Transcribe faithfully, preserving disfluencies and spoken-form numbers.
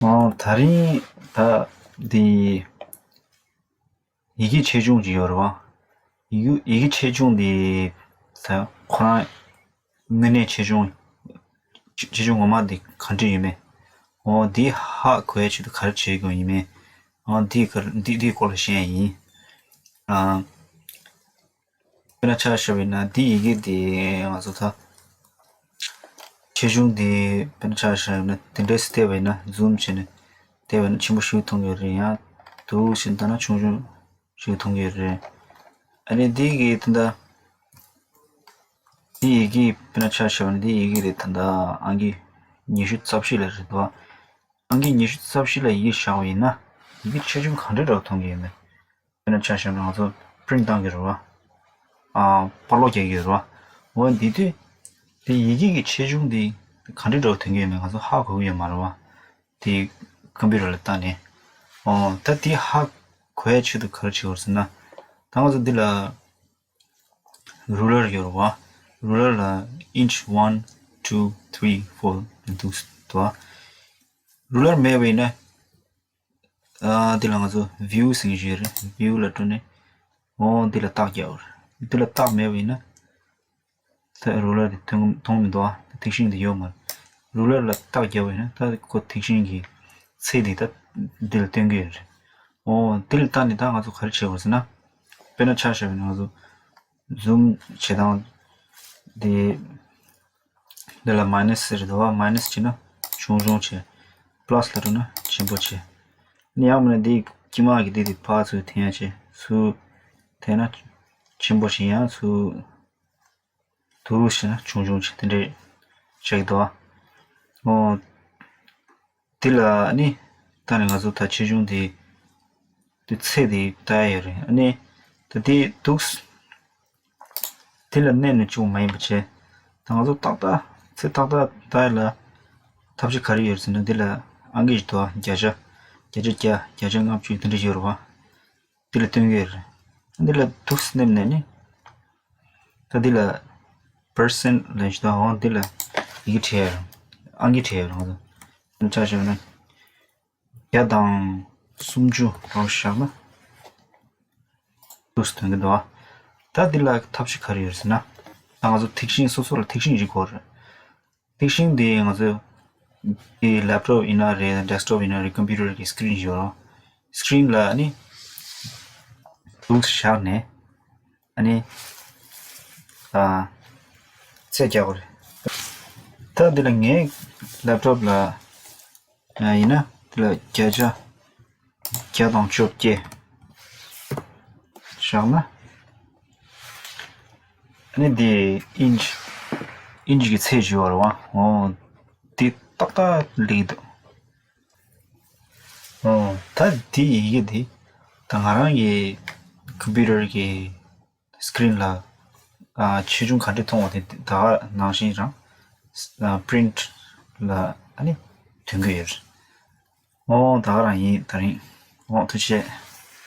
ཨོ། ད་རིང་ད་འདི་ཡི་གེ་ཆེ་ཆུང་ཅིག་ཡོད་རེད་བ། ཡི་གེ་ཡི་གེ་ཆེ་ཆུང་འདི་ད་ཁོ་རང་དངོས་གནས་ཆེ་ཆུང་ཆེ་ཆུང་ངོ་མ་འདི་ག་འདྲ་ཡོད་མེད། ཨོ། འདི་ཧ་གོ་ཡ་ཆེད་དུ་ག་རེ་བྱེད་དགོས་ཡིན་མེད། ཨོ། འདི་ག་འདི་འདིའི་སྐོར་ལ་བཤད་ཡ་ཡིན། ཨ། དཔེར་ན་ཆ་བཞག་པ་ཡིན་ན་འདི་ཡི་གེ་འདི་ང་ཚོ་ད་ཆེ་ཆུང་འདི་དཔེར་ན་ཆ་བཞག་ན་དེ་འདྲས་སེ་བལྟས་པ་ཡིན་ན་ཛུམ་བྱས་ནས་བལྟས་པ་ཡིན་ན་ཆེན་པོ་ཞིག་མཐོང་གི་རེད། ཡང་འདུག་སེ་བལྟས་ན་ཆུང་ཆུང་ཞིག་མཐོང་གི་རེད། ཨ་ནི་འདི་གི་ད་ལྟ་འདི་ཡི་གེ་དཔེར་ན་ཆ་བཞག་པ་ཡིན་ན་འདི་ཡི་གེ་རེད། ད་ལྟ་ཨང་ཀི་ཉི་ཤུ་རྩ་བཞི་ལ་རེད་འདུག་ཨང་ཀི་ཉི་ཤུ་རྩ་བཞི་ལ་ཡི་གེ་བཞག་པ་ཡིན་ན་ཡི་གེ་ཆེ་ཆུང་གང་འདྲ་འདྲ་བོ་མཐོང་གི་ཡོད་མེད། དཔེར་ན་ཆ་བཞག་ན་ང་ཚོ་པི་རིན་བཏང་གི་རེད་བ། ཨ། པར་སློག་རྒྱག་གི་ཡོད་རེད་བ། འོ་འདི་དུས་དེ་ཡི་གེ་གི་ཆེ་ཆུང་དེ་ག་འདྲ་འདྲ་བོ་ཐོན་གི་ཡོད་མེད་ང་ཚོ་ཧ་གོ་གི་ཡོད་མ་རེད་བ། དེ་ཀམ་པུ་ཊར་ལ་བཏང་ནས། འོ་ད་དེ་ཧ་གོ་ཡ་ཆེད་དུ་ག་རེ་བྱེད་དགོས་ཟེར་ན། ད་ང་ཚོ་འདི་ལ་རུ་ལར་ཡོད་རེད་བ། རུ་ལར་ལ་inch one, two, three, four འདུག་སེ་འདུག་བ། རུ་ལར་མེད་པ་ཡིན་ན། ཨ། འདི་ལ་ང་ཚོ་ཝིའུ་ཟེར་གྱི་ཡོད་རེད། ཝིའུ་ལ་འགྲོ་ནས། འོ་འདི་ལ་རྟགས་རྒྱག་དགོས་རེད། འདི་ལ་རྟགས་མེད་པ་ཡིན་ན། ད་རུ་ལར་དེ་མཐོང་མཐོང་མི་འདུག་ཨ། ད་ཐིག་ཤིང་དེ་ཡོད་མ་རེད། རུ་ལར་ལ་རྟགས་རྒྱག་པ་ཡིན་ན་ད་ཁོ་ཐིག་ཤིང་གི་ཚད་དེ་ད་འདི་ལ་སྟོན་གྱི་ཡོད་རེད། འོ་འདི་ལ་བལྟས་ནས་ད་ང་ཚོ་ག་རེ་བྱེད་དགོས་ཟེར་ན། དཔེར་ན་ཆ་བཞག་པ་ཡིན་ན་ང་ཚོ་ཛུམ་བྱེད་སྟངས་དེ། འདི་ལ་མའི་ནས་ཟེར་འདུག་བ། མའི་ནས་བྱས་ན་ཆུང་ཆུང་བྱས། པ་ལ་སི་ལ་འགྲོ་ན་ཆེན་པོ་བྱས། ནི་ཡང་མིན་ན་འདི་དཀྱིལ་མ་གི་འདི་དེ་ཕར་ཚུར་འཐེན་ཡ་བྱས། ཚུར་འཐེན་ན་ཆེན་པོ་བྱས། ཡང་ཚུར་འདུག་བྱས་ན་ཆུང་ཆུང་བྱས། དེ་འདྲས་བྱེད་ཀྱི་འདུག་བ། འོ། འདི་ལ་ནི་ད་ནི་ང་ཚོ་ད་ཆེ་ཆུང་དེ་དེ་ཚད་དེ་ལྟ་ཡ་ཡོད་རེད། ཨ་ནི་ད་དེ་འདུག་སེ་དེ་ལ་གནས་ནས་བཅུག་མ་ཡིན་པ་བྱས། ད་ང་ཚོ་ཏག་ཏག་ཚད་ཏག་ཏག་ལྟ་ཡ་ལ་ཐབས་ཤེས་ག་རེ་ཡོད་ཟེར་ན། འདི་ལ་ཨང་ཀི་ཞིག་འདུག་བ། བརྒྱ་ཆ་བརྒྱ་ཆ་བརྒྱ། བརྒྱ་ཆ་ལྔ་བཅུ་དེ་འདྲ་ཡོད་རེད་བ། འདི་ལ་སྟོན་གྱི་ཡོད་རེད། འདི་ལ་འདུག་སེ་སླེབས་ནས་ནི། ད་འདི་ལ་པར་སེན་ཊི་ལབ་ཞིག་འདུག་བ། འདི་ལ་ཡི་གེ་བྲིས་ཡ་རེད། ཨང་ཀི་བྲིས་ཡ་རེད། ང་ཚོ་ཆ་བཞག་ན། བརྒྱ་དང་སུམ་ཅུ་རོ་བཞག་ན། འདུག་སེ་ཐོན་གྱི་འདུག་བ། ད་འདི་ལ་ཐབས་ཤེས་ག་རེ་ཡོད་ཟེར་ན། ད་ང་ཚོ་ཐིག་ཤིང་སོ་སོ་ལ་ཐིག་ཤིང་ཞིག་དགོས་རེད། ཐིག་ཤིང་འདི་ང་ཚོ་གི་ལེབ་ཊོབ་ཡིན་ན་རེད། ཌེ་སི་ཊོབ་ཡིན་ན་རེད། ཀམ་པུ་ཊར་གི་སི་ཀི་རིན་ཞིག་ཡོད་རེད། སི་ཀི་རིན་ལ་ནི་འདུག་སེ་བཞག་ནས། ཨ་ནི། ཨ། ཚད་རྒྱག་དགོས་རེད། ད་འདི་ལ་ངའི་ལེབ་ཊོབ་ལ་ཡིན་ན་འདི་ལ་བརྒྱ་ཆ་བརྒྱ་དང་བཅོ་བརྒྱད་བཞག་ན། ཨ་ནི་འདི་ཨིན་ཅི་ཨིན་ཅི་གི་ཚད་ཅིག་ཡོད་རེད་བ། འོ། འདི་ཏག་ཏག་སླེབས་ཀྱི་འདུག་འོ། ད་འདི་ཡི་གེ་འདི་ད་ང་རང་གི་ཀམ་པུ་ཊར་གི་སི་ཀི་རིན་ལ། ཨ། ཆེ་ཆུང་ག་འདྲ་མཐོང་བ་དེ་ད་ག་ནང་བཞིན་རང་། ཨ། པི་རིན་ཊི་ལ་ཨ་ནི་ཐོན་གྱི་ཡོད་རེད། འོ། ད་ག་རང་ཡིན་ད་རིང་། འོ། ཐུགས་རྗེ་ཆེ།